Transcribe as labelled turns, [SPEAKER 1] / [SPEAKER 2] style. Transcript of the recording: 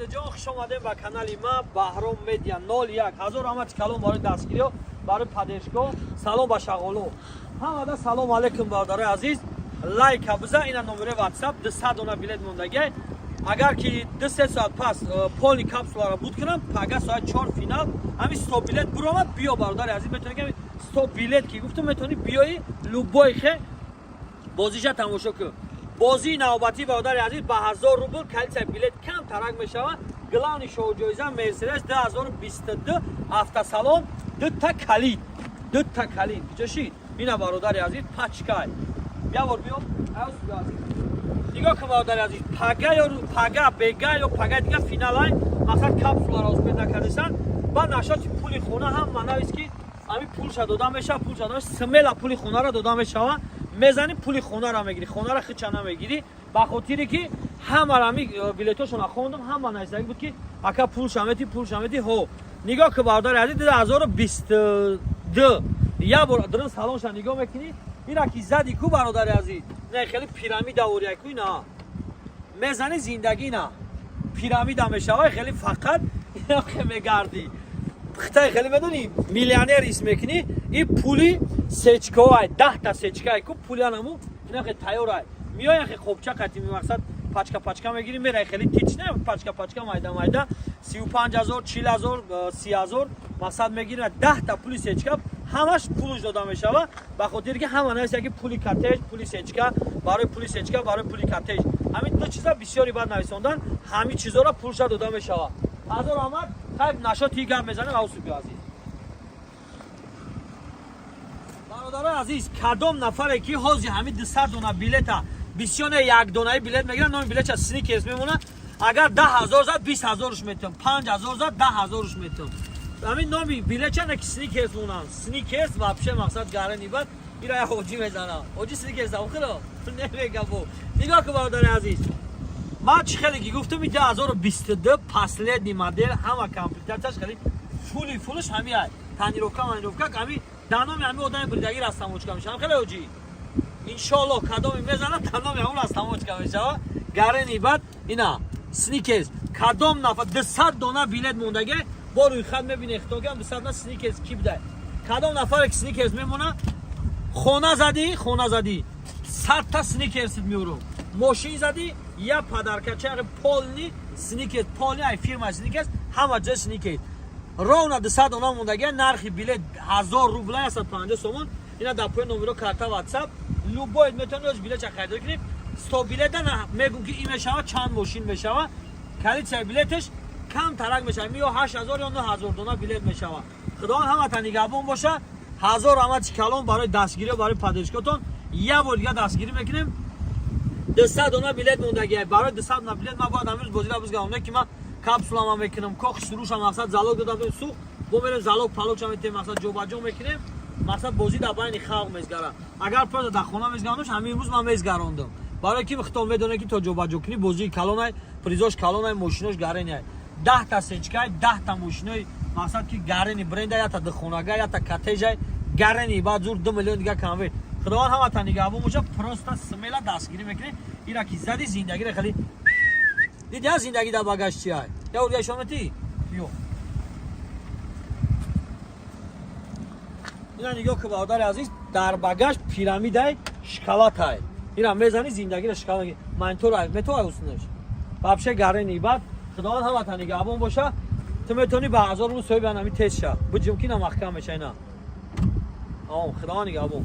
[SPEAKER 1] Дилҷон, хуш омадем ба канали ма Баҳром Медиа 01. Ҳазор раҳмати калом барои дастгириё, барои поддержка. Салом ба шағоло. Ҳамада салом алейкум, бародарои азиз. Лайка биза, ина номери WhatsApp, 200 дона билет мондагӣ. Агар ки 2-3 соат пас полный капсуларо буд кунам, пага соат 4 финал, ҳамин 100 билет буромад, биё, бародари азиз, метавонӣ ки 100 билет ки гуфтам, метавонӣ биёӣ, любой хе бозиша тамошо кун. Бозии навбатӣ, бародари азиз, ба 1000 рубл количество билет кам тарак мешавад. Главный шоуҷоиза Мерседес 2022, автосалон, дута калид, дута калид. Куҷо шид ина, бародари азиз, пачкай як бор биё. Азиз, нигоҳ кун, бародари азиз, пага ё пага бега ё пага дига финалай, мақсад капсуларо успеть накардесан. Ба нашоти пули хона ҳам манавис ки ҳамин пулша дода мешава, пулша дода, смело пули хонаро дода мешава. Мезанӣ, пули хонаро мегирӣ, хонара хича намегирӣ, ба хотире ки ҳамара ҳами билетошона хондам, ҳама нависагӣ буд ки ака, пулша мети, пулша мети. Ҳо, нигоҳ ки, бародари азиз, 2022, як бор дрин салонша нигоҳ мекунӣ, ира ки зади ку, бародари азиз, не, хеле пирамида вория ку, ина мезанӣ, зиндагӣ на пирамида мешава, хеле фақат ина мегардӣ, хитай хеле медонӣ, миллионер ис мекунӣ. И пули сечкаай, 10-та сечкаай ку, пули анаму ина хе тайёрай, миёя хе хобча қати, мақсад пачка пачка мегирӣ, мерай, хеле тич не, пачка пачка, майда майда, 35 000, 40 000, 30 000, мақсад мегирӣ, 10-та пули сечка, ҳамаш пулш дода мешава, ба хотире ки ҳама нависа ки пули коттедж, пули сечка, барои пули сечка, барои пули коттедж, ҳамин ду чиза бисёри бад нависондан, ҳамин чизоро пулша дода мешава. Ҳазор раҳмат. Хайб нашоти гап мезанем. Аусуби азиз, бародарои азиз, кадом нафаре ки ҳозир ҳамин 200 дона билета, бисёр не, як донаи билет мегирад, номи билетша Сникерс мемонад, агар 10 000 зад, 20 000-уш метиҳам, 5000 зад, 10 000-уш метиҳам. Ҳамин номи билетча не ки Сникерс монанд, Сникерс вообще мақсад гарани бад, ира як ҳоҷӣ мезанам, ҳоҷи Сникерс охиро немега бо. Нигоҳ кун, бародари азиз, ман чӣ хеле ки гуфтам, и 2022, последний модель, ҳама комплектация ш хеле фули фулш ҳами ай, тонировка манировка, ҳами дар номи ҳами одами бридагӣ растамочка мешавам. Хеле ҳоҷӣ, иншоалло, кадоме мезанад, дар номи ҳамон растамочка мешава. Гарени бад, ина Сникерс, кадом нафар, 200 дона билет мондагӣ, бо рӯйхат мебине, хитогиам 200 на Сникерс ки бидай, кадом нафаре ки Сникерс мемона, хона задӣ, хона задӣ, 100-та Сникерсит меорам, мошин задӣ, я подарка ча, полный Сникерс, полный ай фирма Сникерс, ҳама ҷо Сникерс. Ровно 200 дона мондагӣ, нархи билет 1000 рубла, 150 сомон. Ина дар пои номеро, карта, WhatsApp, любой метавонӣ оз билетча харидорӣ кунӣ. 100 билета мегум ки и мешава, чанд мошин мешава, количество билеташ кам тарак мешава, ё 8000 ё 9000 дона билет мешава. Худованд ҳамата нигаҳбон боша. Ҳазор раҳмати калон барои дастгирӣ, барои поддержка тон. Як бор дига дастгирӣ мекунем. 200 дона билет мондагӣ. Барои 200 дона билет ман бояд ҳамрӯз бозира бизгавам, не ки ман капсулама мекунам, кохи Суруша, мақсад залог додам, сух бо мерем, залог палоча метем, мақсад ҷобаҷо мекунем, мақсад бозӣ дар байни халқ мезгара. Агар просто дар хона мезгарондам, ҳамин имрӯз ман мезгарондам, барои ки хитон медонед ки то ҷобаҷо кунӣ, бозии калонай, призош калонай, мошинош гареняй, 10-та сечкай, 10-та мошинои, мақсад ки гарени бренда, ята духонага, ята коттеджай гарени баъд зур, 2 миллион дига конверт. Худованд ҳамата нигаҳбон боша. Просто смело дастгирӣ мекунӣ, ира ки зади, зиндагиро хеле диди, зиндагӣ дар багаж чиай. Я урга шомети ё ина нигоҳ ки, бародари азиз, дар багаж пирамидаи шоколадай, ира мезани, зиндагиро шоколад, монитор метавай уснеш, вообще гарени баъд. Худованд ҳамата нигаҳбон боша. Ту метавонӣ ба 1000 рубл соҳиби анами тез ша, буҷум ки на маҳкам меша ина. Худованд нигаҳбон.